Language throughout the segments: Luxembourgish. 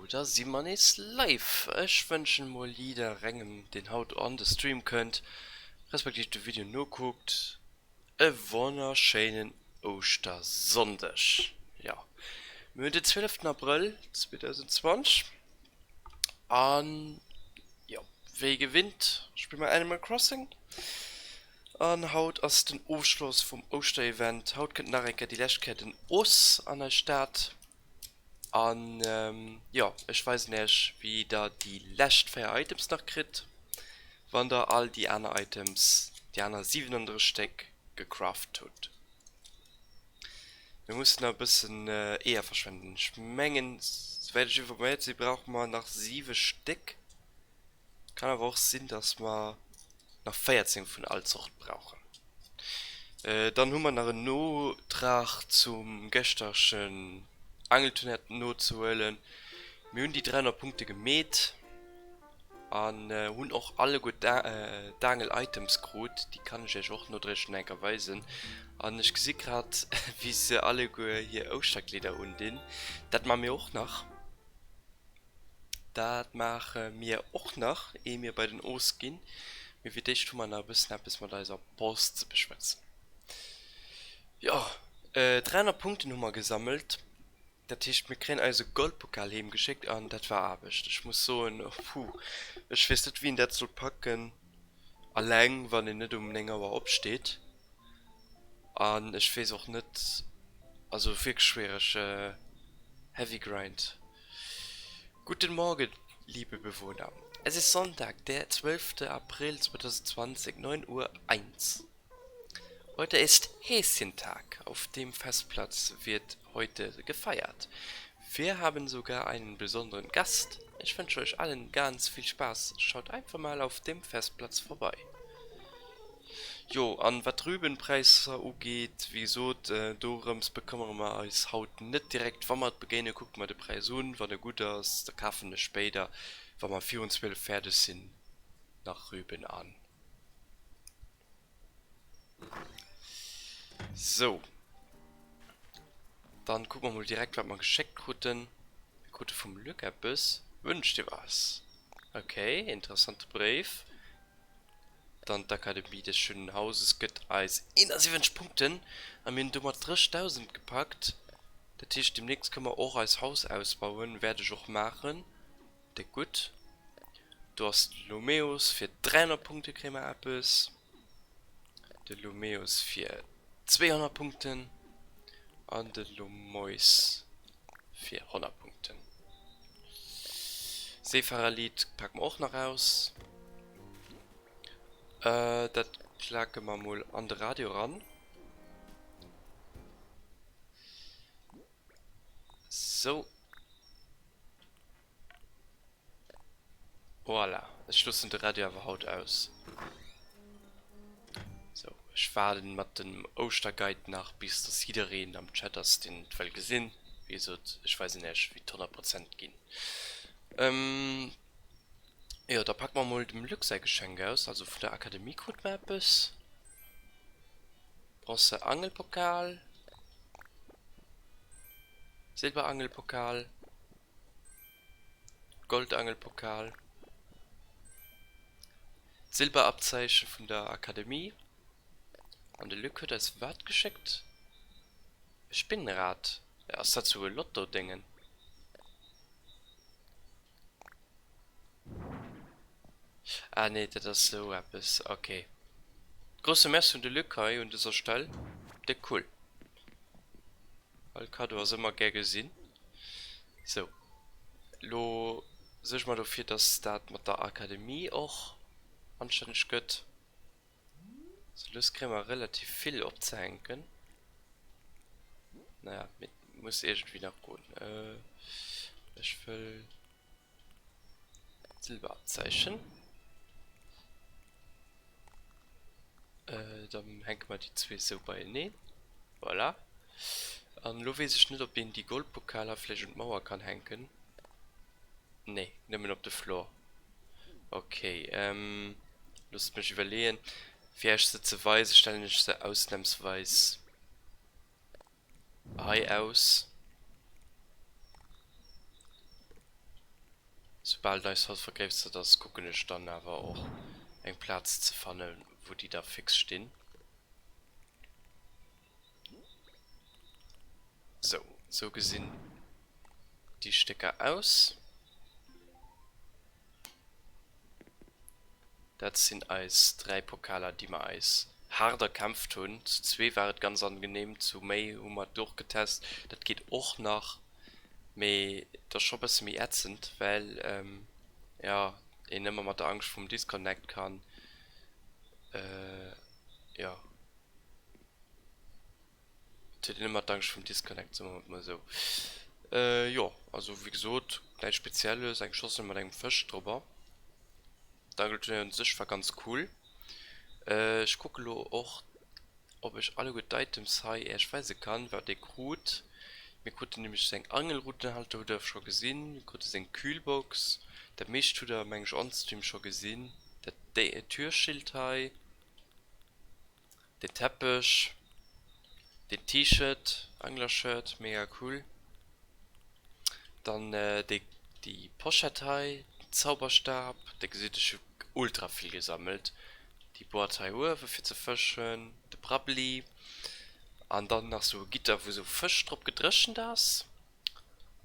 Sou, da si mer nees live. Ech wënschen mol jidderengem deen haut an de Stream kënnt, respektiv de Video nokuckt, e wonnerschéinen Ouschtersonndeg. Jo, mir hunn den 12 Abrëll 2020 an jo, wéi gewinnt spille mer Animal Crossing an haut ass den Ofschloss vum Ouschterevent. Haut kënnt nach eng Kéier déi lescht Kéier den Oss an eis Stad. An jo, ech weisen iech wéi der déi lescht 4 Items nach kritt, wann der all déi aner Items, déi aner 37 Stéck gecraft hutt. Mir mussen nach e bëssen Eeër verschwenden. Ech mengen, souwäit ech informéiert si brauche mer nach 7 Stéck. Kann awer och sinn, dass mer nach 14 vun all Zort brauchen. Dann hu mer nach en Notrag zum gëschteregen Angelturnéier nozehuelen. Mir hunn déi 300 Punkte gemeet an hunn och alleguer d'Aangel-Items krut. Déi kann ech iech och nodréiglech nach eng Kéier weisen. An ech gesi grad, wéi se alleguer hir Ouschterkleeder undinn. Dat maache mir och nach. Dat maache mir och nach, ehe mir bei den Oos ginn. Mee fir d'éischt hu mer nach e bëssen eppes mat eiser Post ze beschwätzen. Jo, 300 Punkten hu mer gesammelt. Dat heescht, mir kréien eise Goldpokal heem geschéckt an dat war Aarbecht. Ech muss soen, puh, ech weess net, wien dat soll packen, alleng wann een net um 9 Auer opsteet. An ech weess och net, also wierklech schwiereg, heavy grind. Guten Morgen, liebe Bewohner. Es ist Sonntag, der 12. April 2020, 9 Uhr 1. Heute ist Häschentag. Auf dem Festplatz wird heute gefeiert. Wir haben sogar einen besonderen Gast. Ich wünsche euch allen ganz viel Spaß. Schaut einfach mal auf dem Festplatz vorbei. Jo, an wat d'Rübenpräisser ugeet, wéi gesot, dorëms bekëmmere mer eis haut net direkt. Wa mer et begéinen, kucke mer de Präis un. Wann e gutt ass, da kafen ech spéider, wa mer virun 12 fäerdeg sinn, nach Rüben an. Sou, dann kucke mer mol direkt, wat mer geschéckt kruten. Mir krute vum Luc eppes. Wünsch dir was? Okay, interessante Bréif. Dann d'Akademie des schönen Hauses gëtt eis 71 Punkten a mir hunn domat 30.000 gepackt. Dat heescht demnächst kënne mer och eis Haus ausbauen, wäert ech och maachen. Déck gutt. Do ass de Lomeus fir 300 Punkte kréie mer eppes. De Lomeus fir 200 Punkten an de Lomois fir 100 Punkten. Seefahrerlied packe mer och nach aus. Äh, dat klake mer mol an de Radio ran. Sou. Voilà, ech loossen de Radio awer haut aus. Sou, ech waarden mat dem Ouschterguide nach bis dass jiddereen am Chat ass deen et well gesinn. Wéi gesot, ech weisen iech wéi d' 100 Prozent ginn. Jo, da packe mer mol dem Luc säi Geschenk aus. Also vun der Akademie krut mer eppes. Bronze Angelpokal, Silberangelpokal. Goldangelpokal, d'Silberabzeiche vun der Akademie an de Luc huet eis wat geschéckt? E Spinnrad? Ass dat sou e Lotto-Déngen? Ah nee, dat ass sou eppes, ok. Grousse Merci un de Luc hei un dëser Stell, déck cool. All Kaddo ass ëmmer gär gesinn. Sou, lo suerge mer dofir, dass dat mat der Akademie och anstänneg gëtt. Sou lues kréie mer relativ vill opzehänken. Naja, mee et muss iergendwéi nach goen. Ech wëll Silberabzeichen. Dann hänke mer déi zwee sou beieneen. Voilà. An elo weess ech net, ob een déi Goldpokaler vläicht un d'Mauer kann hänken. Nee, nëmmen op de Floor. Ok, loosst mech iwwerleeën. Fir iech se ze weisen, stellen ech se ausnamsweis hei aus. Soubal eist Haus vergréissert ass, kucken ech dann awer och eng Plaz ze fannen, wou déi da fix stinn. Sou, sou gesinn déi Stécker aus. Dat sinn eis 3 Pokaler, déi mer eis haart erkämpft hunn. Zu zwee war et ganz angenehm, zu méi hu mer et och getest, dat geet och nach, mee et ass scho bësse méi ätzend, well jo een ëmmer mat der Angscht vum Disconnect kann jo. Et huet een ëmmer d'Angscht vum Disconnect, soe mer et mol esou. Jo, also wéi gesot, näischt Spezielles, eng Schossel mat engem Fësch drobber. D'Angelturnéier un sech war ganz cool. Ech kucke lo och, ob ech alleguer d'Items hei iech weise kann, wat ee krut. Mir kruten nämlech seng Angelrutenhalter, hutt der scho gesinn. Mir krute seng Kühlbox, dat meescht hutt der meng ech onstream scho gesinn. Dat Türschild hei. Den Teppech, den T-Shirt, Angler-Shirt, mega cool. Dann déi déi Pochette hei, den Zauberstab, dir gesitt ech hu ultra vill gesammelt. Déi Boîte hei uewe fir ze fëschen, de Prabbeli an dann nach sou e Gitter wou sou Fësch drop gedréchent ass.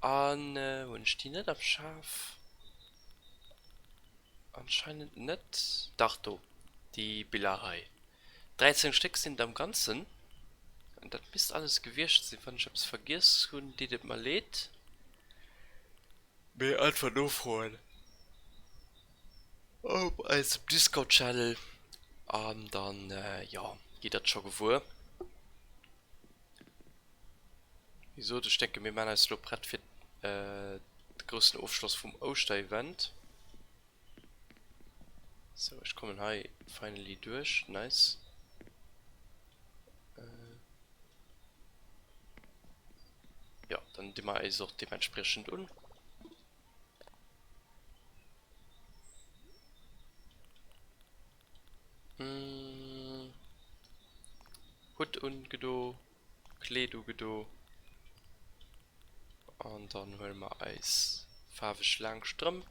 An hunn ech déi net am Schaf? Anscheinend net. Dach do, déi Biller hei. 13 Stéck sinn et am Ganzen. An dat misst alles gewiescht sinn. Wann ech eppes vergiess hunn, deet et mer leed. Mee einfach nofroen op eisem Discord-Channel an dann, jo, gitt der et scho gewuer. Wéi gesot, ech denke mir maachen eis elo prett fir de groussen Ofschloss vum Ouschterevent. Sou, ech kommen hei finally duerch. Nice. Jo, dann di mer eis och deementspriechend un. Hutt ungedo, Kleed ugedo an dann huele mer eis faarweg laang Strëmp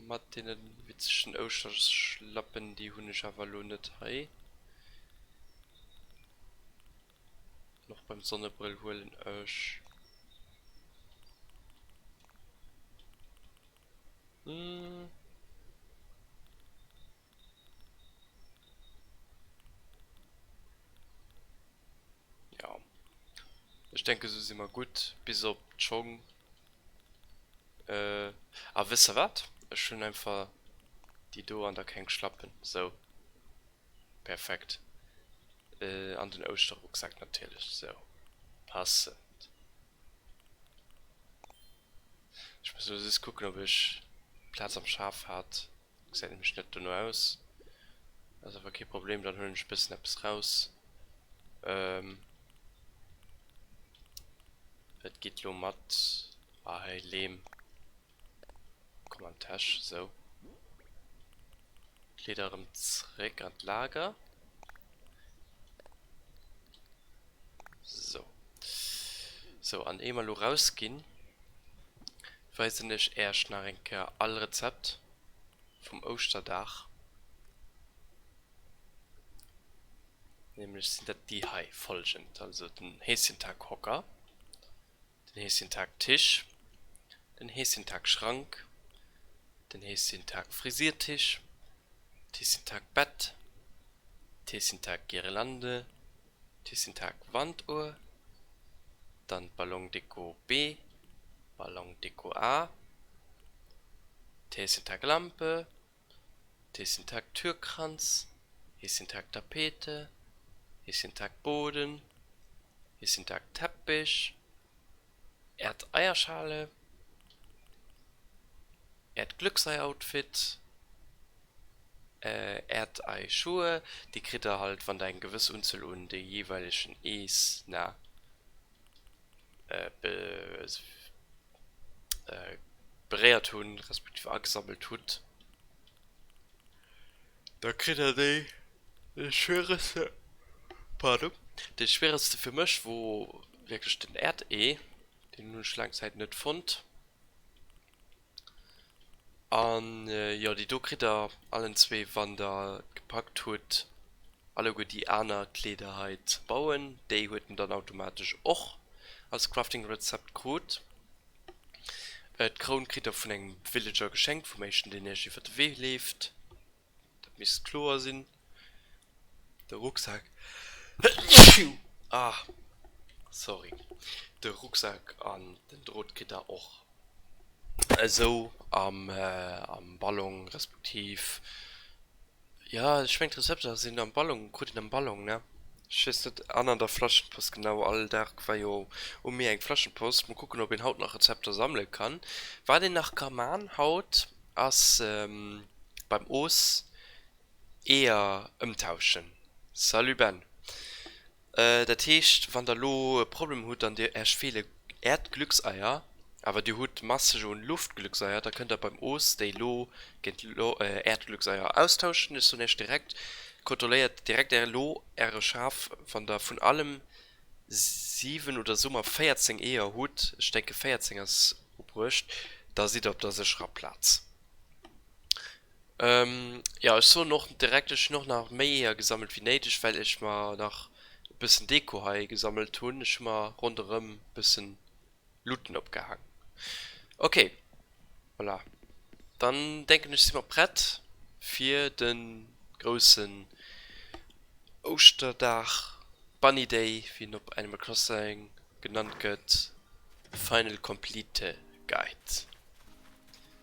mat deene witzegen Ouschterschlappen, déi hunn ech awer elo net hei. An och beim Sonnebrëll huelen ech. Ja, ech denke sou si mer gutt, bis op d'Schong. A wësst der wat, ech hunn einfach déi do an da keng Schlappen. Sou, perfekt. An den Ouschterrucksak natierlech, sou passend. Ech muss elo just kucken ob ech Plaz am Schaf hat. Gesäit nämlech net dono aus. Ass awer kee Problem, dann huelen ech e bëssen eppes raus. Et geet elo mat. Ah hei Leem. Komm an d'Täsch, sou. Kleeder erëm zréck an d'Lager. Sou. Sou, an éier mer elo rausginn, weisen ech Äerch nach eng Kéier all Rezept vum Ouschterdag. Nämlech sinn dat déi hei folgend, also den Häschentag-Hocker, den Häschentag-Tisch, den Häschentag-Schrank, den Häschentag-Frisiertisch, d'Häschentag-Bett, d'Häschentag-Girlande, d'Häschentag-Wanduhr, dann d'Ballondeko B, Ballondeko A, d'Häschentag-Lampe, d'Häschentag-Türkranz, Häschentag-Tapete, Häschentag-Boden, Häschentag-Teppich, Äert Eierschale, Äert Glücksei-Outfit, Äert Ei-Schuhe, déi kritt der halt wann der eng gewëss Unzuel un de jeeweilegen Ees, na, beréiert hunn, respektiv agesammelt hutt. Da kritt der déi. Dee schwieregste, pardon, dee schwieregste fir mech wor wierklech den Äerd-Ee. Deen hunn ech laang Zäit net fonnt. An jo, déi do kritt der allen zwee, wann der et gepackt hutt, alleguer déi aner Kleeder hei ze bauen. Déi huet en dann automatesch och als Crafting-Rezept krut. D'Kroun kritt der vun engem Villager geschenkt, vum éischten, deen iech iwwer de Wee leeft. Dat misst kloer sinn. De Rucksak, ah sorry, de Rucksak an den Drot kritt der och esou am am Ballon respektiv, jo ech mengen d'Rezepter sinn am Ballon, krut een am Ballon ne? Ech weess net, an an der Flaschenpost, genau, all Dag war jo um Mier eng Flaschenpost. Mol kucken ob een haut nach Rezepter sammele kann. Wat een nach ka man haut ass beim Oos Eeër ëmtauschen. Salut Ben. Dat heescht wann der lo e Problem hutt an dir äech feele Äerdglückseier, awer dir hutt masseg un Luftglückseier, da kënnt der beim Oos déi lo géint Äerdglückseier austauschen. Ech soen äech direkt, kontrolléiert direkt elo äre Schaf, wann der vun allem 7 oder soe mer 14 Eeër hutt, ech denke 14 ass ubruecht, da sidd der op der sécherer Plaz. Jo, ech soen och direkt, ech hunn och nach méi Eeër gesammelt wéi néideg, well ech mer nach e bëssen Deko hei gesammelt hunn. Ech hu mer ronderëm e bëssen Luuten opgehaang. Ok, voilà, dann denken ech si mer prett fir de groussen Ouschterdag, Bunny Day, wéi en op Animal Crossing genannt gëtt, Final Complete Guide.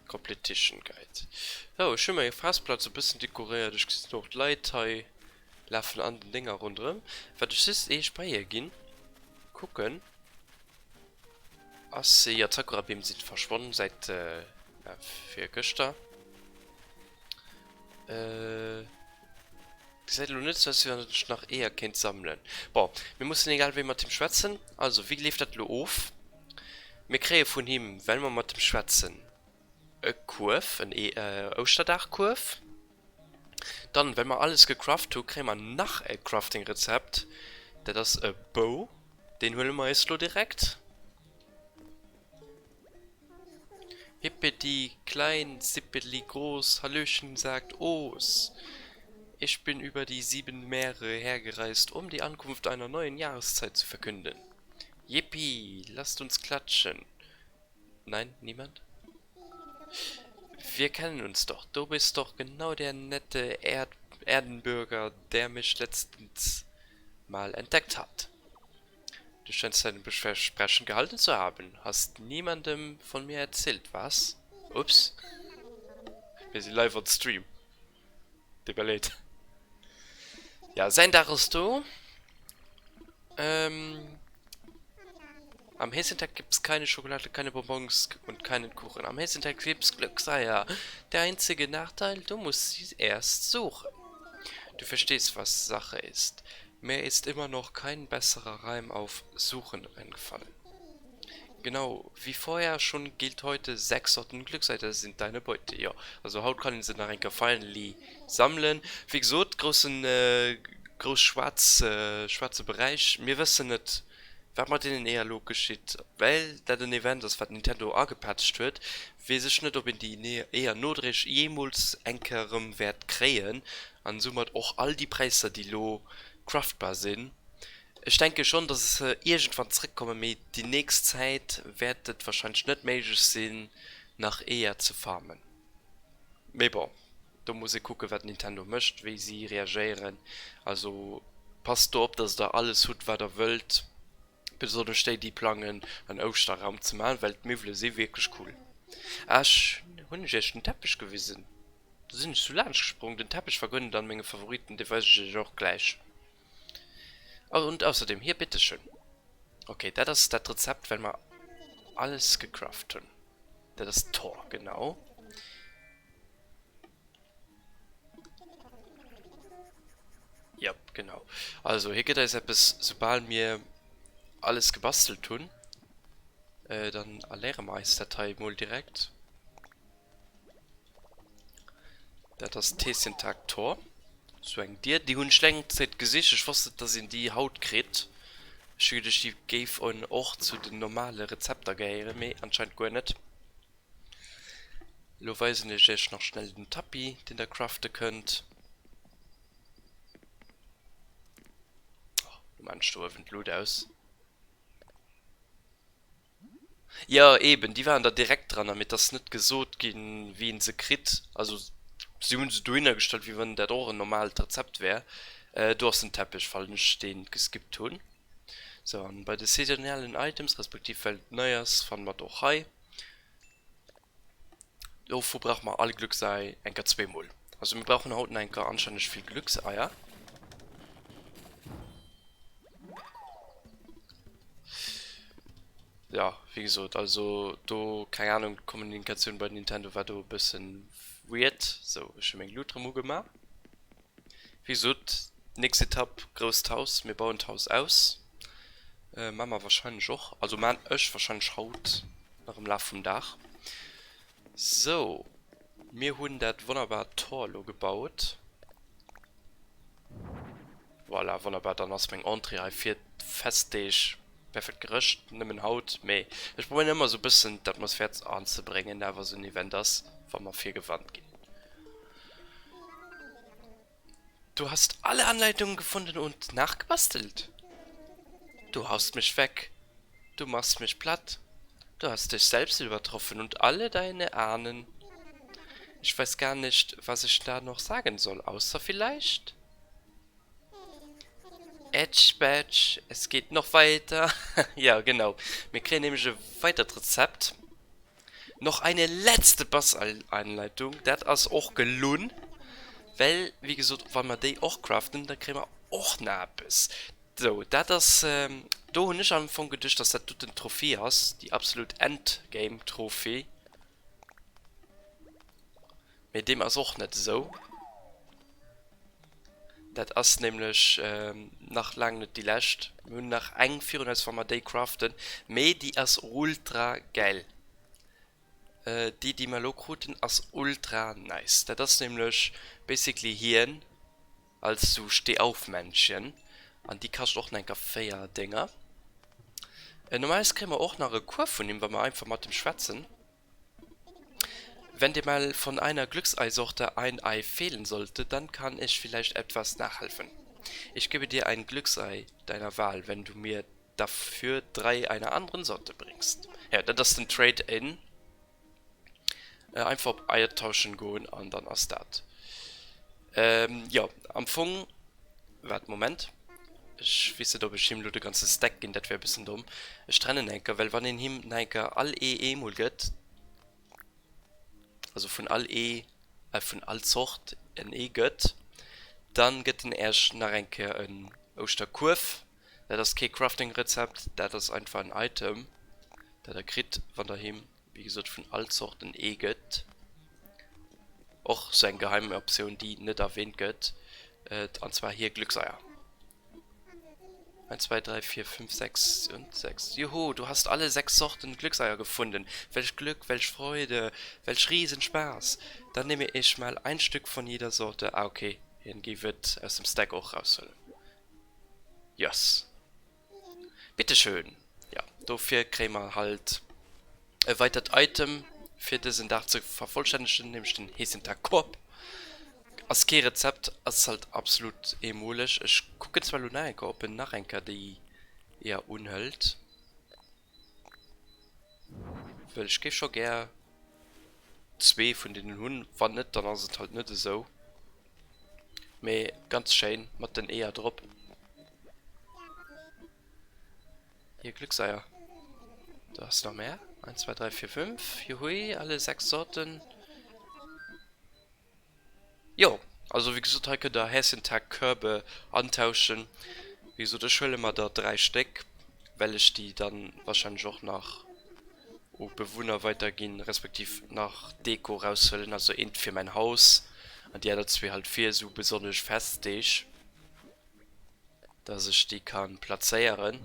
Competition Guide. Sou, ech hu meng Festplaz e bëssen dekoréiert. Ech gesinn och d'Leit hei lafen an den Dénger ronderëm. Wat ech just eech bei ier ginn kucken ass, jo d'Sakurabeem sinn verschwonn säit virgëschter. Gesäit elo net sou aus wéi wann ech nach Eeër kéint sammelen. Bon, mir mussen egal wéi mat him schwätzen. Also, wéi leeft dat elo of? Mir kréie vun him, well mer mat him schwätzen, e Kuerf, en Ouschterdag-Kuerf. Dann, well mer alles gecraft hu, kréie mer nach e Crafting-Rezept. Dat ass e Bou. Deen huele mer eis elo direkt. Hippedi klein, Sippeli groß, Hallöchen sagt Oos. Ich bin über die sieben Meere hergereist, um die Ankunft einer neuen Jahreszeit zu verkünden. Yippie, lasst uns klatschen. Nein, niemand? Wir kennen uns doch. Du bist doch genau der nette Erd Erdenbürger, der mich letztens mal entdeckt hat. Du scheinst dein Versprechen gehalten zu haben. Hast niemandem von mir erzählt, was? Ups. Mir si live on stream. Deet mir leed. Ja, säin Dag ass do. Ähm, am Hessentag gibt's keine Schokolade, keine Bonbons und keinen Kuchen. Am Hessentag gibt's Glückseier. Der einzige Nachteil, du musst sie erst suchen. Du verstehst, was Sache ist. Mir ist immer noch kein besserer Reim auf suchen eingefallen. Genau, wie vorher schon gilt heute, 6 Sorten Glückseier sind deine Beute. Jo, also haut kann een se nach eng Kéier finally sammelen. Wéi gesot, groussen, grouss schwaarz, schwaarze Beräich. Mir wëssen net, wat mat deenen Eeër elo geschitt. Well dat en Event ass, wat Nintendo agepatcht huet, weess ech net, ob een déi Eeër nodréiglech jeemools eng Kéier erëm wäert kréien. An soumat och all déi Präisser, déi elo craftbar sinn. Ech denke schonn, dass se iergendwann zréckkommen, mee déi nächst Zäit wäert et warscheinlech net méiglech sinn, nach Eeër ze farmen. Mee bon, do muss ee kucken, wat Nintendo mécht, wéi si reagéieren. Also passt do op, dass der alles hutt, wat der wëllt, besonnesch déi, déi plangen, en Ouschterraum ze maachen, well d'Miwwele si wierklech cool. Ah, ech hunn ech iech den Teppech gewisen? Do sinn ech sou laanscht gesprong. Den Teppech war guer net an menge Favoriten, dee weisen ech iech och gläich. Und außerdem, hier, bitteschön. Okay, dat ass dat Rezept, well mer alles gecraft hunn. Dat ass d'Tor, genau. Jep, genau. Also, hie gëtt eis eppes, soubal mir alles gebastelt hunn. Äh, dann erléiere mer eis dat hei emol direkt. Dat ass d'Häschentag Tor. Sou eng Dier, déi hunn ech läng Zäit gesicht. Ech wosst net, dass een déi haut kritt. Ech hu geduecht, déi géif och zu den normale Rezepter gehéieren, mee anscheinend guer net. Lo weisen ech iech nach schnell den Tapis, deen der crafte kënnt. Oh, lo maan ech do uewen d'Lut aus. Jo, eben, déi waren der direkt dran, mee et ass net gesot ginn, wéi een se kritt. Also si hunn se dohinner gestallt, wéi wann dat och en normalt Rezept wär. Do ass den Teppech, falls ech dee geskippt hunn. Sou, an bei de saisonalen Items, respektiv well et nei ass, fanne mer et och hei. Dovu brauche mer all Glücksei enker zweemol. Also mir brauchen haut nach enker anstänneg vill Glückseier. Ja, wéi gesot, also do, keng Ahnung, d'Kommunikatioun bei Nintendo war do e bëssen weird. Sou, ech hu meng Luut erëm ugemaach. Wéi gesot, nächst Etapp, grousst Haus. Mir bauen d'Haus aus. Maa mer wahrscheinlech och, also maan ech wahrscheinlech haut nach am Laf vum Dag. Sou, mir hunn dat wonnerbart Tor elo gebaut. Voilà, wonnerbar, dann ass meng Entrée hei fir d'Festdeeg perfekt gerëscht. Nëmmen haut, mee ech probéieren ëmmer sou bëssen d'Atmosphär anzebréngen, awer sou en Event ass, wa mer virgewarnt ginn. Du hast alle Anleitungen gefunden und nachgebastelt? Du haust mich weg. Du machst mich platt. Du hast dich selbst übertroffen und alle deine Ahnen. Ich weiß gar nicht, was ich da noch sagen soll, außer vielleicht... Ätsch bätsch, es geht noch weiter. Ja, genau. Mir kréien nämlech e weidert Rezept. Noch eine letzte Bastelanleitung, dat ass och gelunn, well wéi gesot, wa mer déi och craften, da kréie mer och nach eppes. Sou, dat ass, do hunn ech am Fong geduecht, dass dat doten d'Trophee ass, déi absolut Endgame-Trophee, mee deem ass och net esou. Dat ass nämlech nach laang net déi lescht. Mir hunn nach eng virun eis, wa mer déi craften, mee déi ass ultra gäil. Déi, déi mer elo kruten, ass ultra nice. Dat ass nämlech basically hien als sou Stehaufmännchen an déi kascht och nach enker 4 Dénger. Normalerweis kréie mer och nach e Kuerf vun him, wa mer einfach mat him schwätzen. Wenn dir mal von einer Glückseisorte ein Ei fehlen sollte, dann kann ich vielleicht etwas nachhelfen. Ich gebe dir ein Glücksei deiner Wahl, wenn du mir dafür drei einer anderen Sorte bringst. Ja, dat ass den Trade-In. Einfach op Eier tauschen goen an dann ass dat. Jo, am Fong, waart, Moment, ech weess net, ob ech him elo de ganze Stack ginn, dat wär e bëssen domm. Ech trennen enker, well wann een him nach enker all Ee eemol gëtt, also vun all Ee, äh, vun all Zort en Ee gëtt, dann gëtt en Äech nach eng Kéier en Ouschterkuerf. Dat ass kee Crafting-Rezept, dat ass einfach en Item, dat der kritt, wann der him wéi gesot vun all Zort en Ee gëtt. Och sou eng geheim Optioun déi net erwähnt gëtt, an zwar hir Glückseier. 1, 2, 3, 4, 5, 6 und 6. Juhu, du hast alle 6 Sorten Glückseier gefunden. Welch Glück, welch Freude, welch Riesenspaß. Dann nehme ich mal ein Stück von jeder Sorte. Ah okay, hien géif et aus dem Stack och raushuelen. Yes. Bitteschön! Jo, dofir kréie mer halt e weidert Item fir dësen Dag ze vervollstännegen, nämlech den Heesentakorb. Ass kee Rezept, ass halt absolut eemoleg. Ech kucken zwar elo nach eng Kéier, ob en nach eng Kéier déi Eeër unhëlt, well ech géif scho gär zwee vun deenen hunn. Wann net, dann ass et halt net esou. Mee ganz schéin mat den Eeër drop. Hier Glückseier. Do ass nach mehr. 1, 2, 3, 4, 5. Juhui, alle 6 Sorten. Jo, also wéi gesot, hei kënnt der Häschentag-Körbe antauschen. Wéi gesot, ech huele mer der 3 Stéck, well ech déi dann wahrscheinlech och nach u Bewunner weiderginn, respektiv nach Deko raushuelen, also eent fir mäin Haus an déi aner zwee halt fir esou besonnesch Festdeeg, dass ech déi ka plazéieren.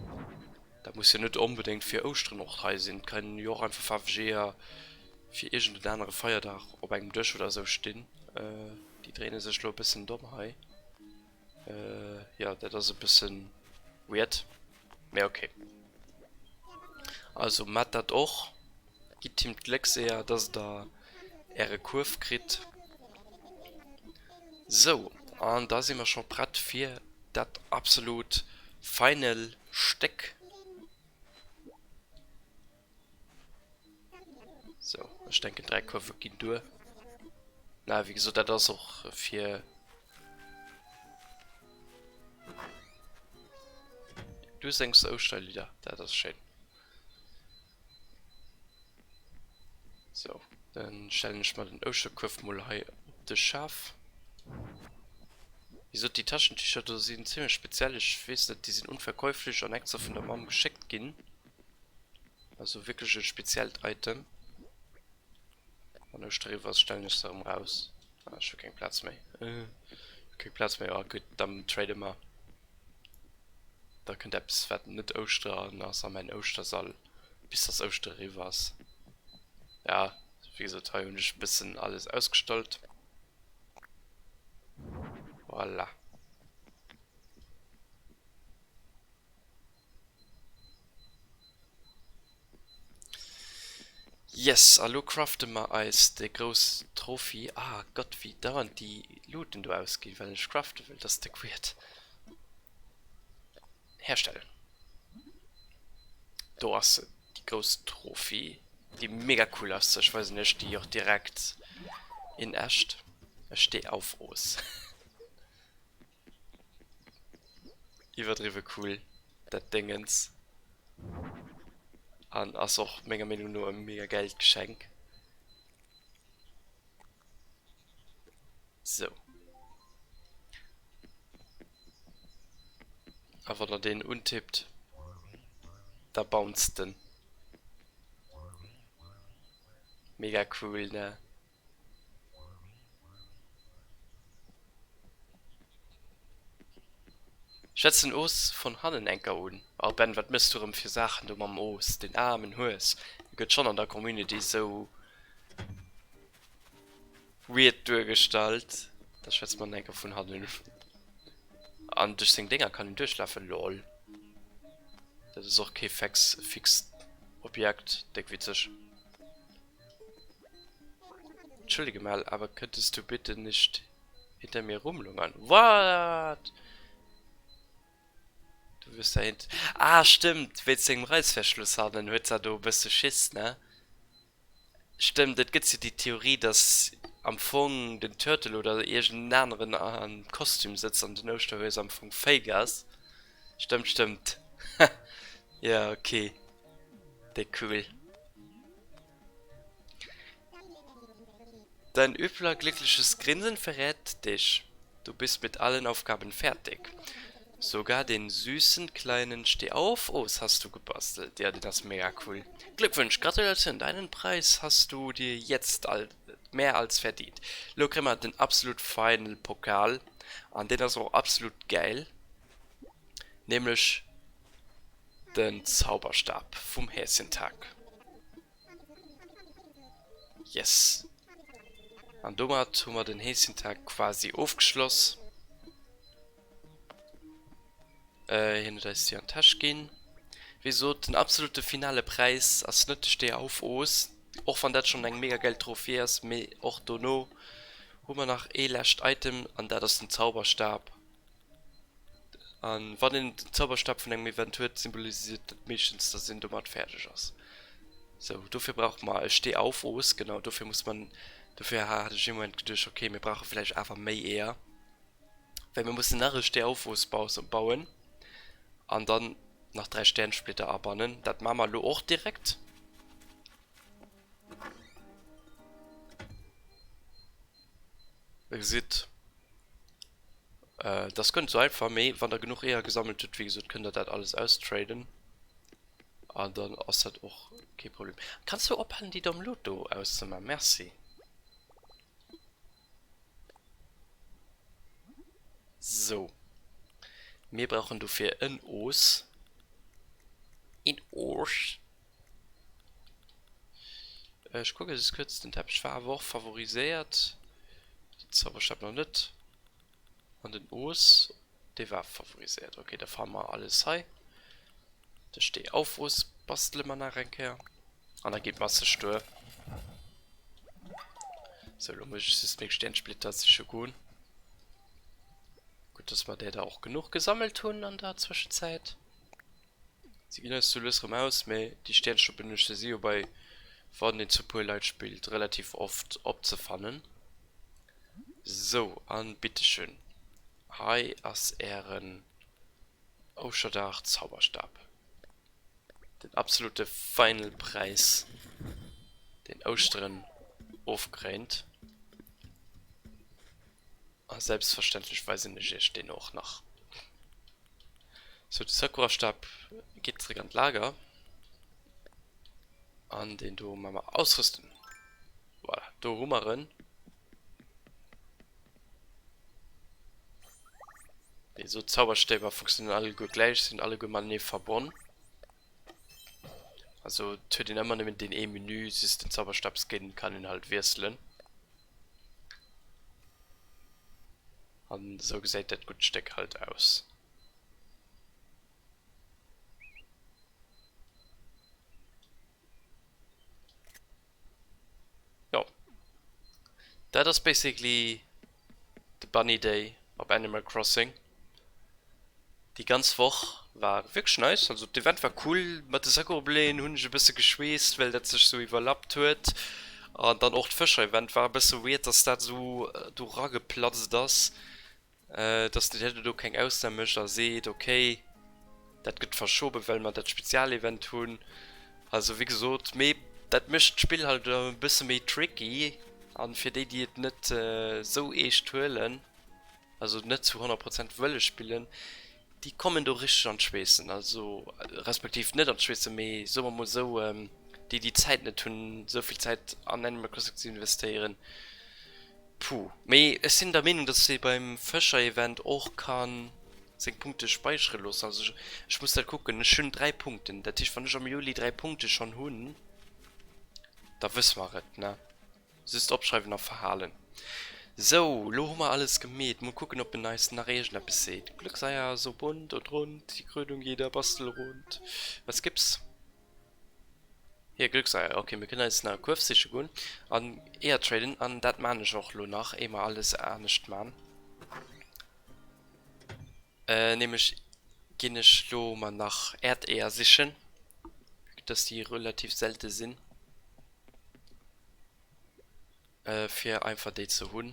Dat muss jo net onbedéngt fir Ouschteren och hei sinn, et kann jo och einfach faarweg Eeër fir iergend en anere Feierdag op engem Dësch oder esou stinn. Déi dréine sech elo e bëssen domm hei. Jo, dat ass e bëssen weird. Mee ok. Also mat dat och. Gitt him d'Gléckseeër, dass der äre Kuerf kritt. Sou, an da si mer scho prett fir dat absolut final Stéck. Sou, ech denken 3 Kuerfe ginn duer. Na, wéi gesot, dat ass och fir... Du sengs Ouschterlidder, dat ass schéin. Sou, dann stellen ech mer den Ouschterkuerf mol hei op de Schaf. Wéi gesot, déi Taschenticher do sinn zimmlech speziell. Ech weess net, déi sinn unverkäuflech an extra vun der Mamm geschéckt ginn. Also wierklech e speziellt Item. Wann Ouschter eriwwer ass, stellen ech se erëm raus. Ah, ech hu keng Plaz méi. Ech hu keng Plaz méi. Ah gutt, dann trade mer. Da kënnt eppes, wat net Ouschteren ass, a mäin Ouschtersall, bis dass Ouschtere eriwwer ass. Ja, wéi gesot, hei hunn ech e bëssen alles ausgestallt. Voilà. Yes, a lo crafte mer eis de grouss Trophy. Ah Gott, wéi dauernd déi Luuten do ausginn, well ech crafte wëll, dat ass déck weird. Herstellen. Do ass se, déi grouss Trophy, déi mega cool ass. Ech weisen iech déi och direkt in echt. Ech steh auf Os. Iwwerdriwwe cool dat Déngens an ass och menger Meenung no e mega gäilt Geschenk. Sou. A wann der deen untippt, da bounced en. Mega cool, ne? Schwätz den Oos von hannen enker un. Oh Ben, wat mëss du rëm fir Saachen do mam Oos, den aarmen Hues, e gëtt schonn an der Community sou weird duergestallt. Da schwätzt man en enker vun hannen un. An duerch seng Dénger kann een duerchlafen, lol. Dat ass och kee fex fixt Objekt, déck witzeg. Entschuldige mal, aber könntest du bitte nicht hinter mir rumlungern? What? Du wirst da hint. Ah, stimmt, wéinst sengem Reißverschluss hannen huet se do e bësse Schiss, ne? Stëmmt, et gëtt jo déi Theorie, dass am Fong den Turtle oder iergend en aneren am Kostüm sëtzt an den Ouschterhues am Fong fake ass. Stëmmt, stëmmt. Jo, okay. Déck cool. Dein überglückliches Grinsen verrät dich, du bist mit allen Aufgaben fertig. Sogar den süßen kleinen Steh-auf-Os hast du gebastelt. Ja, den ass mega cool. Glückwunsch, Gratulation, deinen Preis hast du dir jetzt mehr als verdient. Lo kréie mer den absolut final Pokal an deen ass och absolut gäil, nämlech den Zauberstab vum Häschentag. Yes! An domat hu mer den Häschentag quasi ofgeschloss. Hien huet eis déi an d'Täsch ginn. Wéi gesot, den absolute finale Präis ass net de Steh auf Os, och wann dat schonn eng mega gäil Trophée ass, mee och dono hu mer nach ee lescht Item an dat ass den Zauberstab. An wann een den Zauberstab vun engem Event huet, symbolisiert dat meeschtens, dass een domat fäerdeg ass. Sou, dofir brauche mer e Steh auf Os, genau, dofir muss man, dofir hat ech ee Moment geduecht, okay, mir brauche vläicht awer méi Eeër, well mir mussen nach e Steh auf Os bauen an dann nach 3 Sternsplitter abannen. Dat maache mer elo och direkt. Der gesitt, dat ass guer net sou einfach, mee wann der genuch Eeër gesammelt hutt, wéi gesot, kënnt der dat alles austraden an dann ass dat och kee Problem. Kanns du ophalen déi domm Lut do auszemaachen? Merci. Sou, mir brauchen dofir en Os. Een Os. Ech kucke just kuerz, den Teppech war awer och favoriséiert, den Zauberstab nach net. An den Os, dee war favoriséiert. Ok, da fanne mer alles hei. De Steh-auf-Os bastele mer nach eng Kéier. An da geet masseg duer. Sou, lo muss ech just meng Sternsplitter siche goen. Gutt, dass mer där der och genuch gesammelt hunn an der Zwëschenzäit. Se ginn eis sou lues rëm aus, mee déi Sternschnuppen hunn ech se si jo bei, wann een zu puer Leit spillt, relativ oft opzefannen. Sou, an bitteschön, hei ass ären Ouschterdag Zauberstab. Den absolute Final Präis, deen Ouschteren ofkréint. A selbstverständlech weisen ech iech deen och nach. Sou, de Sakura-Stab geet zeréck an d'Lager. An deen do maa mer ausrüsten. Voilà, do hu mer en. Wéi gesot, d'Zauberstäber funktionéieren alleguer gläich, sinn alleguer matenee verbonn. Also et huet een ëmmer nëmmen deen ee Menü, just den Zauberstab-Skin kann een halt wiesselen. An esou gesäit dat gutt Stéck halt aus. Jo, dat ass basically de Bunny Day op Animal Crossing. Déi ganz Woch war wierklech nice, also d'Event war cool. Mat de Sakura-Bléien hunn ech e bësse geschweesst, well dat sech sou iwwerlappt huet. An dann och d'Fëscher-Event war e bësse weird, dass dat sou do rageplatzt ass. dass Nintendo do keng Ausnam mécht a seet, ok, dat gëtt verschoben, well mer dat Spezialevent hunn. Also wéi gesot, mee dat mécht d'Spill halt e bësse méi tricky an fir déi, déi et net esou eescht huelen, also net zu 100 Prozent wëlle spillen, déi kommen do richteg an d'Schweessen, also respektiv net an d'Schweessen, mee soe mer mol esou, déi déi Zäit net hunn, esou vill Zäit an Animal Crossing ze investéieren. Puh, mee ech sinn der Meenung dass ee beim Fëscher-Event och ka seng Punkte speichere loossen. Also ech muss dat kucken. Ech hunn 3 Punkten, dat heescht wann ech am Juli 3 Punkte schonn hunn, da wësse mer et, ne? Just opschreiwen a verhalen. Sou, lo hu mer alles gemeet. Mol kucken ob en eis nach iergendeppes seet. Glückseier, so bunt und rund, die Krönung jeder Bastelrund. Was gibt's? Hier, Glückseier. Ok, mir kënnen eis nach e Kuerf siche goen an Eeër traden. An dat maan ech och lo nach, éier mer alles anescht maan. Nämlech ginn ech lo mer nach Äerdeeër sichen, vue dass déi relativ selte sinn, fir einfach déi ze hunn.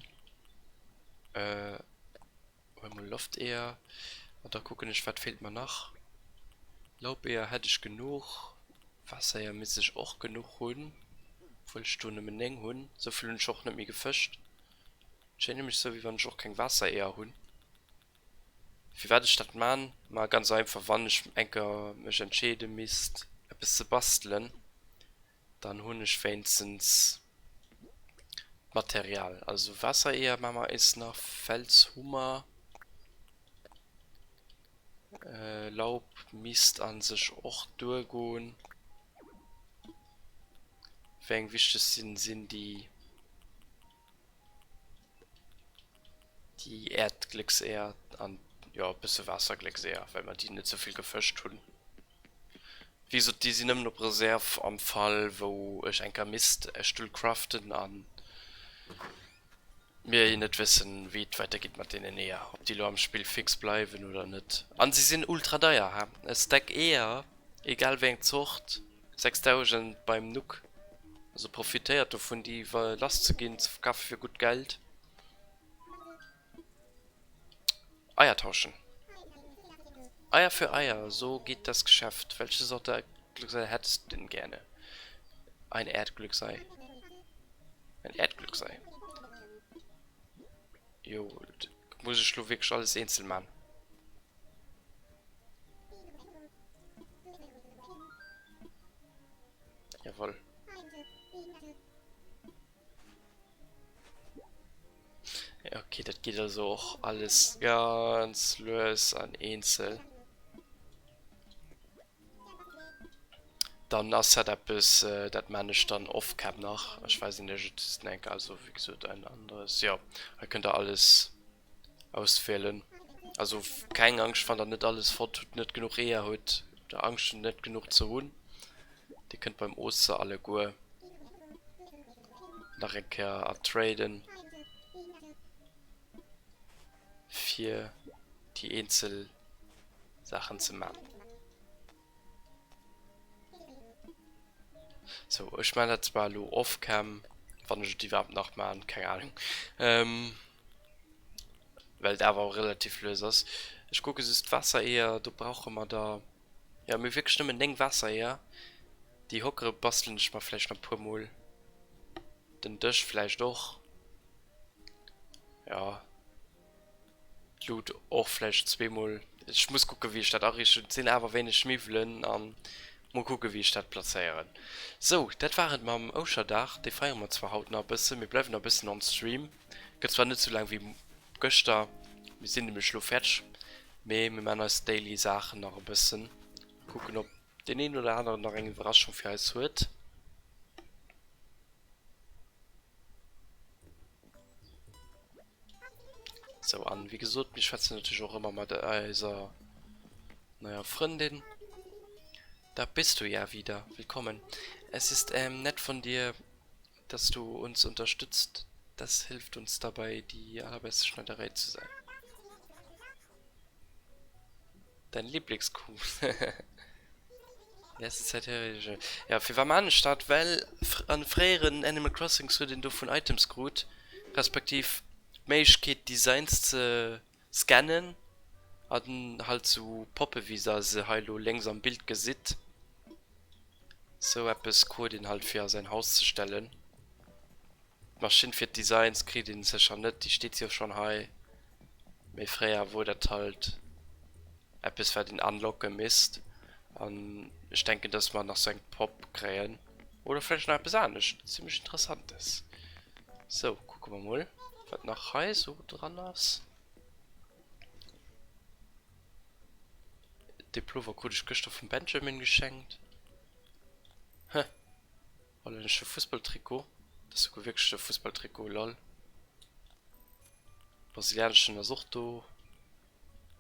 Huel mol Lofteeër. An da kucken ech, wat feelt mer nach? Laubeeër hätt ech genuch. Waassereeër misst ech och genuch hunn, obwuel ech do nëmmen 9 hunn. Esou vill hunn ech och net méi gefëscht. Et schéint nämlech esou, wéi wann ech och keng Waassereeër hunn. Firwat ech dat man? Ma ganz einfach, wann ech enker mech entscheede misst, eppes ze bastelen, Dann hunn ech wéinstens d'Material. Also Waassereeër maache mer eis nach, Fels hu mer, Laub misst a sech och duergoen. Wéi eng wichteg sinn, sinn déi déi Äerdgléckseeër an jo e bësse Waassergléckseeër, well mer déi net esou vill gefëscht hunn. Wéi gesot, déi sinn nëmmen op Reserve am Fall wou ech eng Kéier misst e Stull craften a mir net wëssen, wéi et weidergeet mat deenen Eeër, ob déi elo am Spill fix bleiwen oder net. An si sinn ultra deier, he? E Stack Eeër, egal wéi eng Zort, 6000 beim Nook. Also profitéiert dovun, déi lass ze ginn, ze verkafe fir gutt Geld. Eier tauschen. Eier für Eier, so geht das Geschäft. Welche Sorte Glücksei hättest du denn gerne? Ein Erdglücksei. Ein Erdglücksei. Jo, muss ech lo wierklech alles eenzel man? Jawohl. Okay, dat geet also och alles ganz lues an eenzel. Dann ass dat eppes, äh, dat man ech dann off-cam nach. Ech weisen iech et just enk, also wéi gesot ein anderes. Jo, hei kënnt der alles auswielen. Also keng Angscht, wann der net alles fonnt hutt, net genuch Eeër hutt. Der Angscht hunn net genuch ze hunn. Dir kënnt beim Oster alleguer nach eng Kéier ertraden fir déi eenzel Saachen ze man. Sou, ech man dat zwar elo off-cam, wann ech et iwwerhaapt nach man, keng Ahnung. Well et awer relativ lues ass. Ech kucke just d'Waassereeër, do brauche mer der, jo mir hu wierklech nëmmen 9 Waassereeër. Déi Hockere bastelen ech mer vläicht nach e puer mol. Den Dësch vläicht och. Jo. D'Lut och vläicht zweemol. Ech muss kucken, wéi ech dat ariichten. Et sinn awer wéineg Miwwelen an mol kucken, wéi ech dat plazéieren. Sou, dat war et mam Ouschterdag. Dee feiere mer zwar haut nach e bëssen. Mir bleiwen nach e bëssen on Stream. Gëtt zwar net sou laang wéi gëschter, mir sinn nämlech elo fäerdeg, mee mir maachen eis daily Saachen nach e bëssen. Kucken, ob deen een oder aneren nach eng Iwwerraschung fir eis huet. Sou, an wéi gesot, mir schwätzen natierlech och ëmmer mat eiser neier Frëndin. Da bist du ja wieder. Willkommen. Es ist ähm, nett von dir, dass du uns unterstützt. Das hilft uns dabei, die allerbeste Schneiderei zu sein. Dein Lieblingskuchen. Letzte Zeit höre ich. Ja, fir wat man ech dat? Well an fréieren Animal Crossings huet een dovun Items krut, respektiv d'Méiglechkeet Designs ze scannen an halt sou Poppe wéi der se hei lo lénks am Bild gesitt. Sou eppes krut een halt fir a säin Haus ze stellen. D'Maschinn fir d'Designs kritt een sécher net, déi steet jo schonn hei, mee fréier wor dat halt eppes wat een unlocke misst an ech denken dass mer nach sou eng Popp kréien oder vläicht nach eppes anescht zimmlech interessantes. Sou kucke mer mol wat nach hei sou dran ass. Dee Plover krut ech gëschter vum Benjamin geschenkt. Heh. Hollännesche Fussballtrikot, dat ass souguer wierklech e Fussballtrikot, lol. Brasilianeschen ass och do.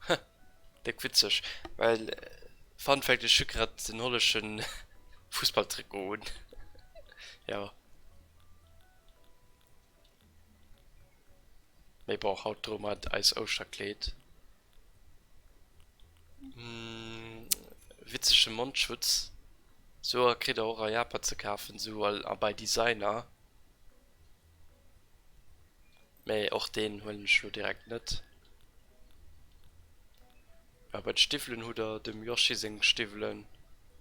Heh, déck witzeg, well Fun Fact, ech hu grad den holleschen Fussballtrikot un, jo. Mee bon, haut droe mer eis Ouschterkleed. Witzege Mondschutz. Sou kritt der och a Japan ze kafen, sou a bei Designer. Mee och deen huelen ech lo direkt net. Ja, bei de Stiwwelen hutt der dem Yoshi seng Stiwwelen,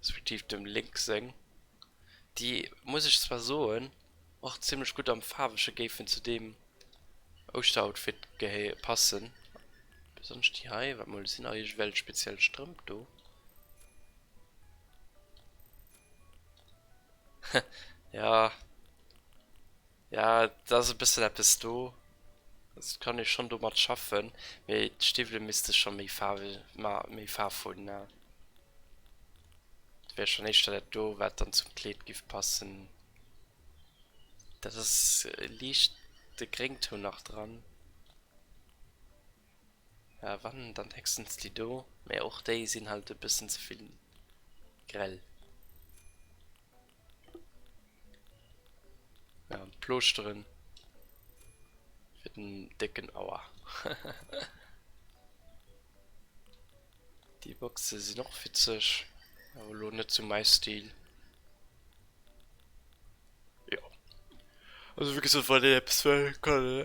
respektiv dem Link seng. Déi, muss ech zwar soen, och zimlech gutt am faarwege géifen zu deem Ouschteroutfit passen. Besonnesch déi hei, waart mol, sinn nach iergendwelch speziell Strëmp do? Ja, ja, et ass e bëssen eppes do. Also et kann ee schonn domat schaffen, mee d'Stiwwele misste scho méi Faarwe, méi Faarf hunn, ne? Et wär schonn éischter dat do, wat dann zum Kleed giff passen. Dat ass liicht de Gréngtoun nach dran. Ja, wann, dann héchstens déi do. Mä och déi sinn halt e bëssen ze vill grell. Ja, an d'Plooschteren fir den décken Aua. Déi Boxe sinn och witzeg, awer elo net sou mäi Stil. Jo. Also wéi gesot, wann een eppes wëll, kann e,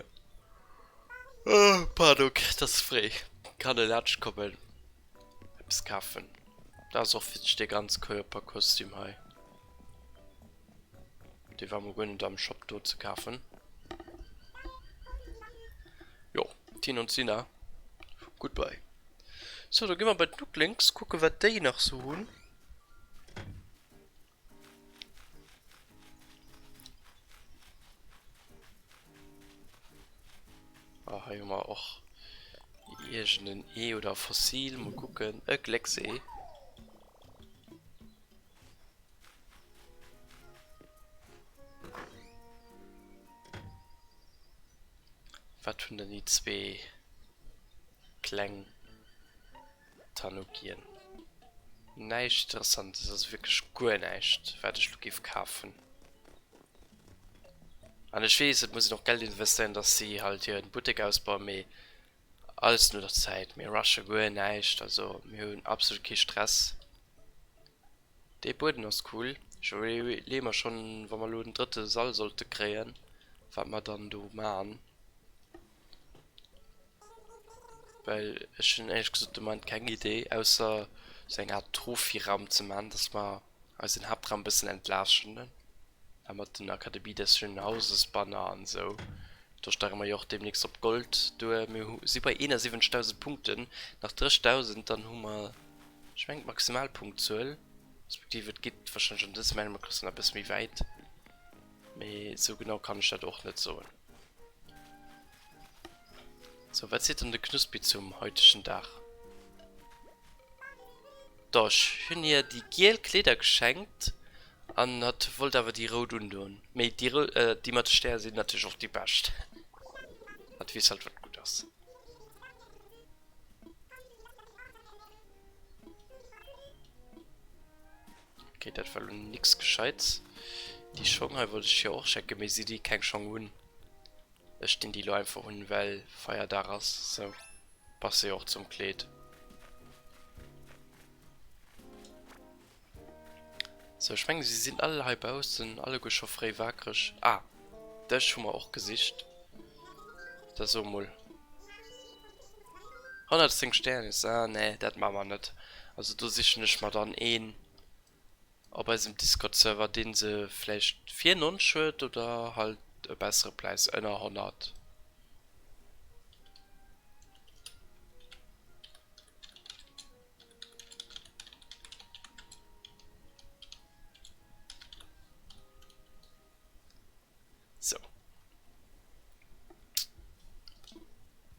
pardon, et ass fréi, kann e laanscht kommen, eppes kafen. Dat ass och witzeg, dee Ganzkörperkostüm hei. Dee war mol guer net am Shop do ze kafen. Jo, Tine und Sina, goodbye. Sou, da gi mer bei d'Nooklings, kucke wat déi nach sou hunn. Ah, hei hu mer och iergend en Ee oder e Fossil. Mol kucken. E Glécksee. Wat hunn denn déi zwee kleng Tanukien? Näischt Interessantes, also wierklech guer näischt, wat ech elo géif kafen. An ech weess, et muss een och Geld investéieren, dass si halt hiren Buttek ausbauen, mee alles no der Zäit. Mir rushe guer näischt, also mir hunn absolut kee Stress. Dee Bueden ass cool. Ech iwwerleeë mer schonn, wa mer elo den drëtte Sall sollte kréien, wat mer dann do man. Well ech hunn éierlech gesot de Moment keng Idee, ausser sou eng Art Trophyraum ze man, dass mer eisen Haaptraum e bëssen entlaaschten, da mat den Akademie des schönen Hauses Banner an esou. Do steige mer jo och deemnächst op Gold duer. Mir si bei 71.000 Punkten, nach 30.000, dann hu mer, ech mengen, d'Maximalpunktzuel, respektiv et geet warscheinlech an dësem Animal Crossing nach e bësse méi wäit, mee esou genau kann ech dat och net soen. Sou, wat seet dann de Knuspi zum heutegen Dag? Do, ech hunn hir déi giel Kleeder geschenkt an hatt wollt awer déi rout undoen. Mee déi rou, déi mat de Stäre sinn natierlech och déi bescht. Hatt weess halt wat gutt ass. Okay, dat war lo nix Gescheits. Déi Schong hei wollt ech hir och schenken, mee si déi keng Schong hunn. Ech dinn déi lo einfach un well Feierdag ass, sou passe jo och zum Kleed. Sou ech mengen si sinn all hei baussen, alleguer scho fréi wakereg. Ah dech hu mer och gesicht, da so mol 110 Stäernis, ah nee dat maache mer net, also do sichen ech mer dann een. Op eisem Discord Server deen se vläicht 94 huet oder halt e bessere Präis ënner 100. Sou.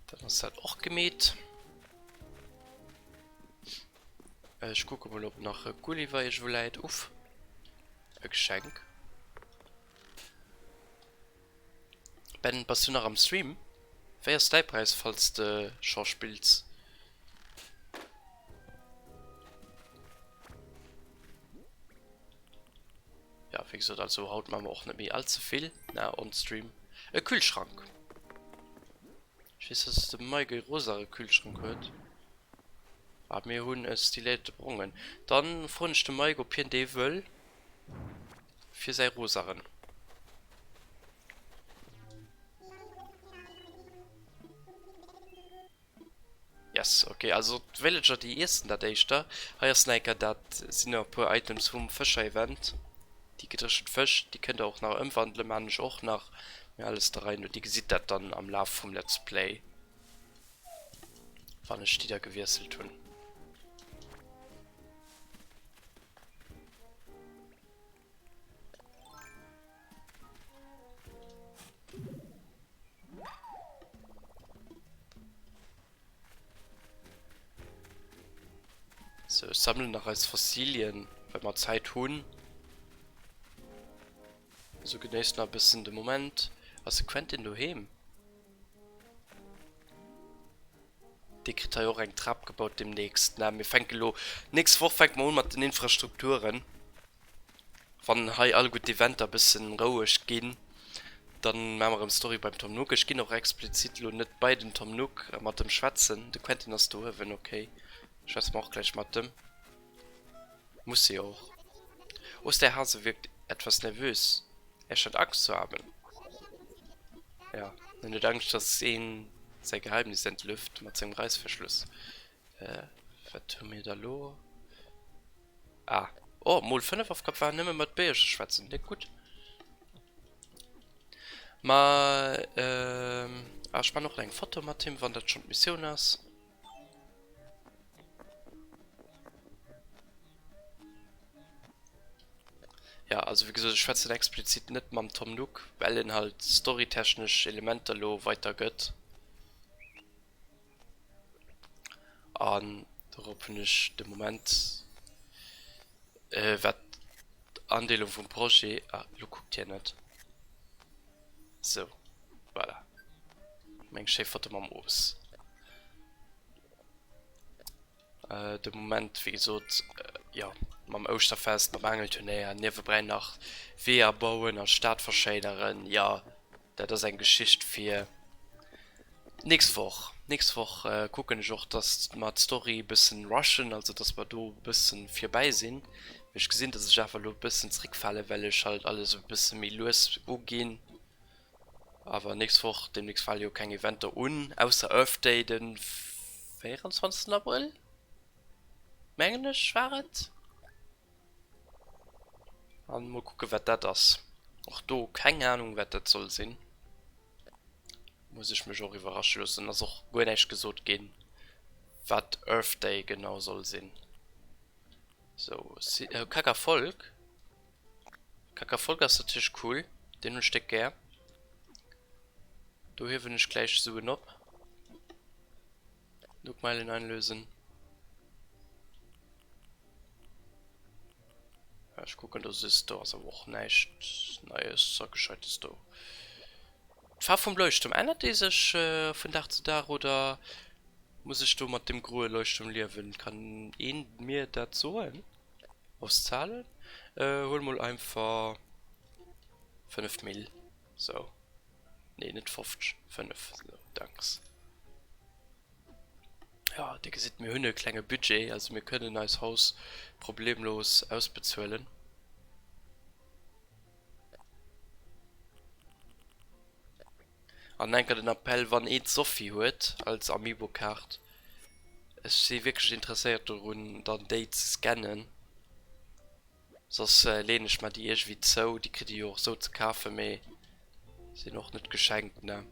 Dann ass dat och gemeet. Ech kucke mol ob nach e Gulliver iergendwou läit. Uff. E Geschenk. Ben, bass du nach am Stream? Wéi ass däi Präis, falls de scho spills? Ja, wéi gesot, also haut maache mer och net méi all ze vill, ne, on Stream. E Kühlschrank. Ech weess, dass de Maigel Rosa e Kühlschrank huet. Ah, mir hunn e stiléierte brongen. Dann froen ech de Mike, ob hien dee wëll fir säi rosaren. Yes, ok, also d'Villager déi iessen dat éischter. Hei ass nach eng Kéier, dat sinn nach e puer Items vum Fëscher-Event. Déi gedréchent Fësch, déi kënnt der och nach ëmwandelen, maan ech och nach. Mee alles der Rei no, dir gesitt dat dann am Laf vum Let's Play. Wann ech déi da gewiesselt hunn. So, ech sammelen nach eis Fossilien, well mer Zäit hunn. Also genéisst nach e bëssen de Moment. Ass de Quentin doheem? Dee kritt hei och eng Trap gebaut demnächst. Na, mir fänke lo, nächst Woch fänke mer un mat den Infrastrukturen. Wann hei alleguer d'Eventer e bëssen roueg ginn, dann maache mer erëm Story beim Tom Nook. Ech ginn och explizit lo net bei den Tom Nook a mat em schwätzen. De Quentin ass do uewen, okay. Schwätze mer och gläich mat em. Muss se jo och. Osterhase wirkt etwas nervös. Er scheint Angst zu haben. Ja, en huet Angscht, dass een säi Geheimnis entlüft mat sengem Reißverschluss. Äh, wat hu mir da lo? Ah, oh, mol 5 Aufgab war nëmme mat Béiercher schwätzen. Net gutt. Ma, ähm, ah, ech man och eng Foto mat him, wann dat schonn d'Missioun ass. Ja, also wéi gesot, ech schwätzen explizit net mam Tom Nook, well en halt storytechnesch Elementer lo weider gëtt. An dorop hunn ech de Moment, äh, wat d'Andeelung vum Projet, ah, lo kuckt hien net. Sou, voilà. Meng schéi Foto mam Oos. De Moment, wéi gesot. Jo, mam Ouschterfest, mam Aangelturnéier, niewebäi nach Weeër bauen a Stad verschéineren, jo, dat ass eng Geschicht fir d'nächst Woch. D'nächst Woch kucken ech och, dass mer d'Story e bëssen rushen, also dass mer do e bëssen virbäi sinn. Well ech gesinn, dass ech awer elo e bëssen zréckfalen, well ech halt alles e bësse méi lues uginn. Awer nächst Woch, deemnächst fale jo keng Eventer un, ausser Earth Day de 24 Abrëll, mengen ech war et. An mol kucke wat dat ass. Och do keng Ahnung wat dat soll sinn. Muss ech mech och iwwerrasche loossen. Ass och guer näischt gesot ginn, wat Earth Day genau soll sinn. Sou, Kakafolk. Kakafolk ass natierlech cool, deen hunn ech déck gär. Do hiewen ech gläich Suen op. Nookmeilen einlösen. Ja, ech kucken do soss, do ass awer och näischt Neies a Gescheites do. D'Faarf vum Leuchtturm, ännert déi sech vun Dag zu Dag oder muss ech do mat dem groe Leuchtturm liewen? Kann een mir dat soen? Auszahlen? Huel mol einfach 5 Mill. Sou. Nee, net 50, 5. Sou, danks. Ja, dir gesitt, mir hunn e klenge Budget, also mir kënnen eis Haus problemlos ausbezuelen. An enker den Appell, wann ee d'Sophie huet als Amiibo-Kaart, ech si wierklech interesséiert dorun, dann déi ze scannen. Soss leen ech mer déi iergendwéi zou. Déi kritt ee jo och sou ze kafen, mee sinn och net geschenkt, ne?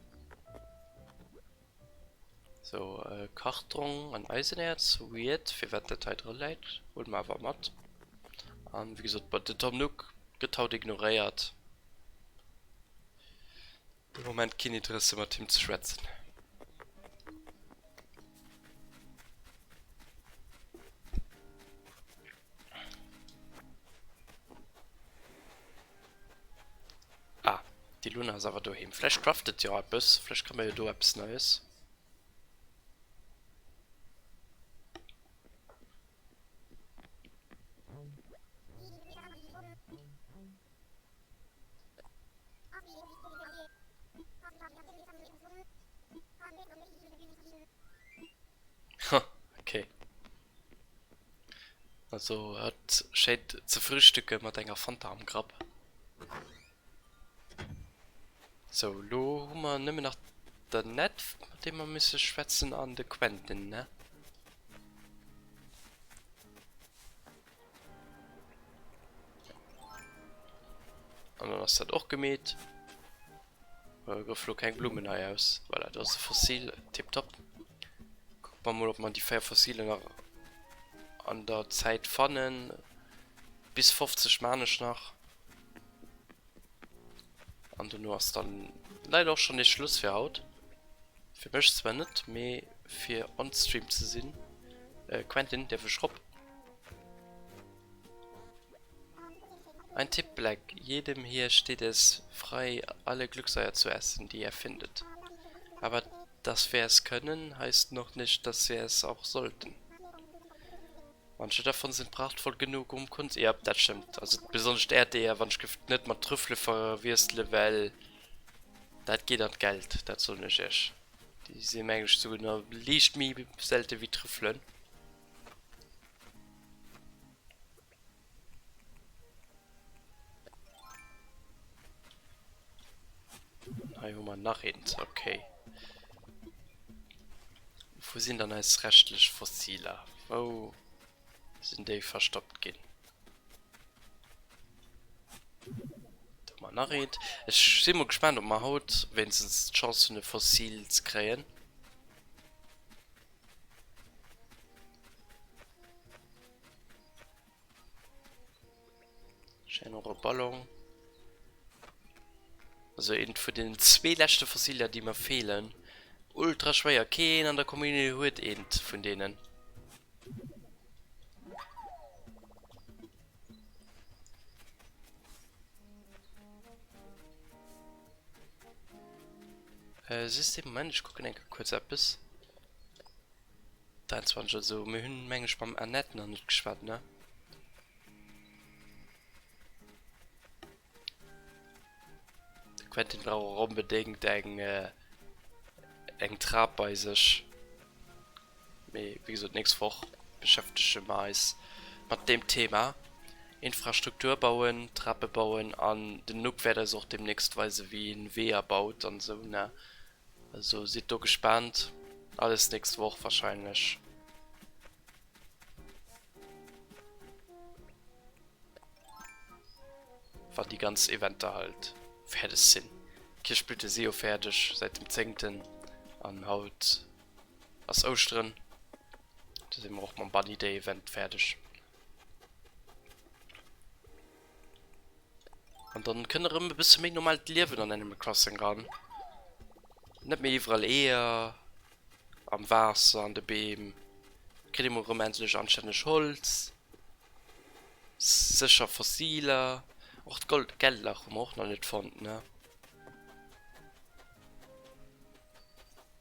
Sou, Kartong an Eisenäerz, weird firwat dat hei dra läit, huele mer awer mat. An wéi gesot, den Tom Nook gëtt haut ignoréiert. De Moment keen Interesse mat him ze schwätzen. Ah, déi Luna ass awer doheem. Vläicht craftet se jo eppes. Vläicht kréie mer jo do eppes Neies. Ha, okay. Also hatt schéint ze frühstücke mat enger Fanta am Grapp. Sou, lo hu mer nëmmen nach den Ned, mat deem mer musse schwätzen an de Quentin, ne? An dann ass dat och gemeet. Gouf lo keng Blummen hei aus. Voilà, do ass e Fossil. Tiptop. Kucke mer mol, ob mer déi 4 Fossilen nach an der Zäit fannen. Bis 50 maan ech nach. An dono ass dann leider och schon nees Schluss fir haut. Fir mech zwar net, mee fir on Stream ze sinn. Quentin, däerf ech rop? Ein Tipp, Black, Jedem hier steht es frei, alle Glückseier zu essen, die er findet. Aber dass wir es können, heißt noch nicht, dass wir es auch sollten. Manche davon sind prachtvoll genug, um Kunst. Ja, dat stëmmt. Also besonnesch d'Äerdeeër, wann ech géif net mat Trüffele verwiessele, well dat geet an d'Geld, dat soen ech iech. Déi si meng ech souguer nach liicht méi selte wéi Trüffelen. Hei hu mer nach eent, okay. Wou sinn dann eis reschtlech Fossiler? Wou sinn déi verstoppt ginn? Do hu mer nach eent. Ech si mol gespaant, ob mer haut wéinstens d'Chance hunn e Fossil ze kréien. Schéin och e Ballon. Also eent vun den zwee leschte Fossiler, déi mer feelen. Ultra schwéier. Keen an der Community huet eent vun deenen. Äh, just ee Moment, ech kucken eng Kéier kuerz eppes. 23 also mir hunn meng ech mam Annette nach net geschwat ne? Quentin brauch och onbedéngt eng eng Trap bei sech. Mee wéi gesot, nächst Woch beschäftege mer eis mat deem Thema. Infrastruktur bauen, Trape bauen an den Nuck wäert eis och deemnächst weise wéi een Weeër baut an esou ne. Also sidd do gespaant, alles nächst Woch wahrscheinlech. Wann déi ganz Eventer halt fäerdeg sinn. D'Kierchblüte si jo fäerdeg säit dem zéngten an haut ass Ouschteren. Da si mer och mam Bunny Day Event fäerdeg. An dann kënnt erëm e bësse méi normaalt Liewen an Animal Crossing ran. Net méi iwwerall Eeër am Waasser, an de Beem. Kritt ee mol erëm endlech anstänneg Holz. Sécher Fossiler. Och d'Gold Geldlach hu mer och nach net fonnt, ne?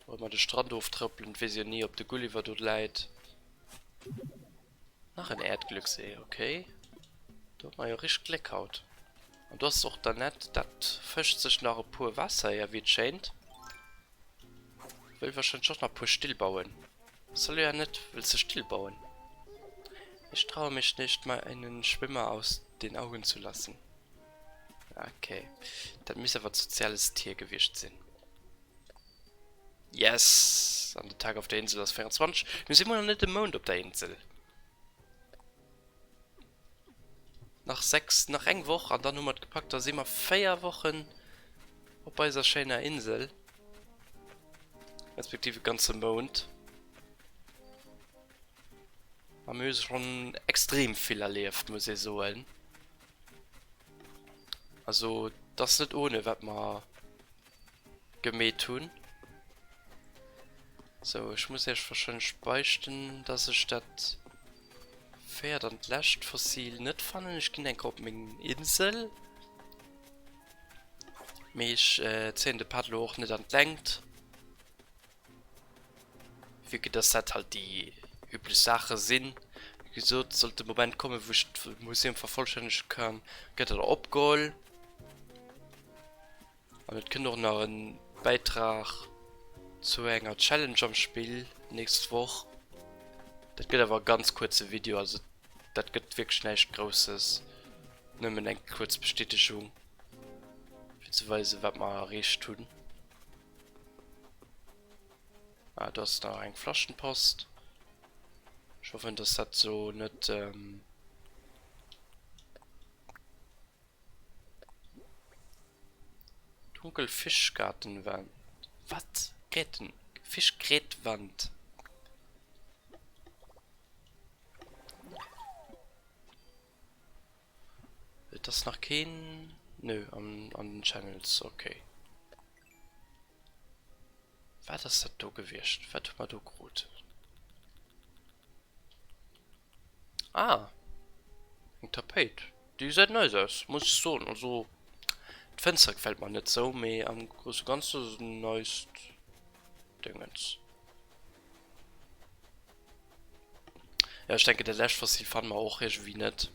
Wollt mer de Strand oftrëppelen, et weess een jo ni ob de Gulliver do läit. Nach en Äerdglücksee, ok. Do hu mer jo richteg Gléck haut. An do ass och d'Annette, dat fëscht sech nach e puer Waassereeër, wéi et schéint. Wëll warscheinlech och nach e puer Still bauen. Salut Annette, wëlls de Still bauen? Ich traue mich nicht, meinen Schwimmer aus den Augen zu lassen. Ok, dat misst awer d'soziales Tier gewiescht sinn. Yes! An den Tag auf der Insel ass 24. Mir si mol nach net e Mount op der Insel. Nach 6, nach eng Woch an dann hu mer et gepackt. Da si mer 4 Wochen op eiser schéiner Insel. Respektiv e ganze Mount. A mir hu schonn extrem vill erlieft, muss ee soen. Also, et ass net ohne, wat mer gemeet hunn. Sou, ech muss iech wahrscheinlech beichten, dass ech dat véiert an d'lescht Fossil net fannen. Ech ginn enker op meng Insel. Mee ech zéien de Pad elo och net an d'Längt. Vue que dass dat halt déi üblech Saache sinn. Wéi gesot, sollt de Moment kommen, wou ech d'Museum vervollstännege kann, gëtt dat opgeholl. An et kënnt och nach en Bäitrag zu enger Challenge am Spill nächst Woch. Dat gëtt awer e ganz kuerze Video, also dat gëtt wierklech näischt Grousses, nëmmen eng kuerz Bestätegung fir ze weisen, wat mer erreecht hunn. Ah, do ass nach eng Flaschenpost. Ech hoffen, dass dat sou net. Dunkel Fischgartenwand. Wat? Gräten. Fischgrätwand. Et ass nach keen. Nö, an, an den Channels, okay. Wat ass dat do gewiescht? Wat hu mer do krut? Ah, eng Tapéit. Déi gesäit nice aus, muss ech soen. Also d'Fënster gefält mer net sou, mee am grousse Ganze ass et en niced Dingens. Ja, ech denken dat lescht Fossil fanne mer och iergendwéi net.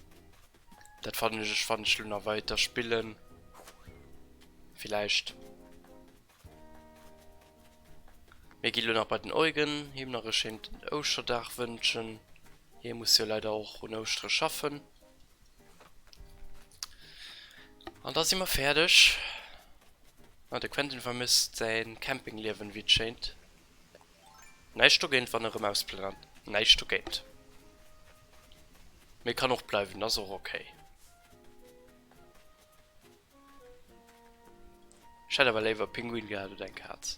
Dat fannen ech, wann ech lo nach weiter spillen. Villäicht. Mir gi lo nach bei den Eugen, him nach e schéint Ouschterdag wënschen. Hie muss jo leider och un Ouschtere schaffen. An da si mer fäerdeg. Ah, de Quentin vermësst säin Campingliewen, wéi et schéint. Näischt dogéint, wann e rëm ausplënnert. Näischt dogéint. Mee kann och bleiwen, ass och okay. Ech hätt awer léiwer e Pinguin gehat oder eng Kaz.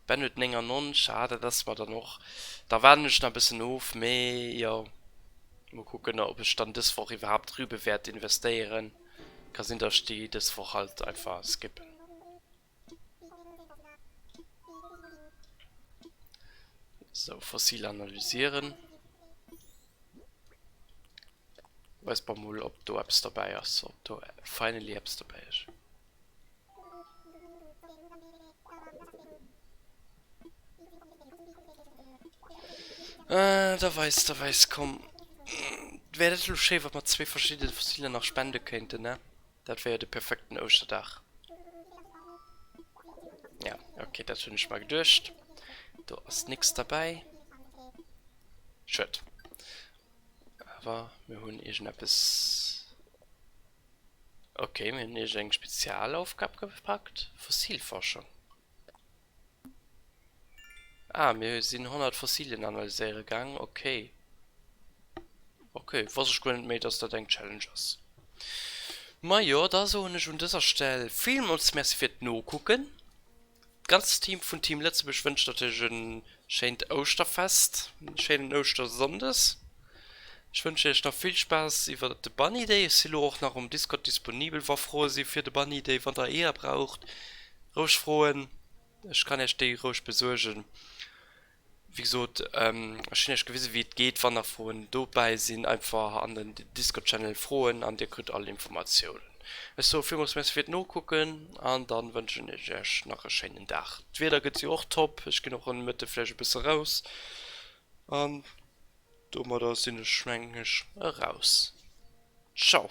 Ben huet 99, ah dat ass mer dann och, da waarden ech nach e bëssen of, mee jo mol kucken ob ech dann dës Woch iwwerhaapt Rübe wäert investéieren. Ka sinn dass ech déi dës Woch halt einfach skippen. Sou, Fossil analysieren. Weis mer mol ob do eppes derbäi ass, ob do finally eppes derbäi ass. Äh, da weis, da weis, komm. Wär dat elo schéi, wa mer zwee verschidde Fossiler nach spende kéinten, ne? Dat wär jo de perfekten Ouschterdag. Ja, ok, dat hunn ech mer geduecht. Do ass nix derbäi. Schued. Awer mir hunn iergendeppes. Ok, mir hunn iergendeng Spezialaufgab gepackt. Fossilforschung. Ah, mir sinn 100 Fossilien analyséiere gaang. Ok. Ok, wosst ech guer net méi, dass dat eng Challenge ass. Majo, da soen ech un dëser Stell villmools Merci fir d'Nokucken. D'ganzt Team vun Team Lëtzebuerg wënscht natierlech e schéint Ouschterfest, e schéinen Ouschtersonndes. Ech wënschen iech nach vill Spaass iwwer de Bunny Day. Ech si lo och nach um Discord disponibel, wa Froe si fir de Bunny Day, wann der Eeër braucht, roueg froen, ech kann iech déi roueg besuergen. Wéi gesot, ech hunn iech gewisen, wéi et geet. Wann nach Froen dobäi sinn, einfach an den Discord-Channel froen an dir kritt all Informatiounen. Ech soe villmools Merci fir d'Nokucken an dann wënschen ech iech nach e schéinen Dag. D'Wieder gëtt jo och top, ech ginn och en Mëtte vläicht e bësse raus an domadder sinn ech mengen ech eraus. Ciao!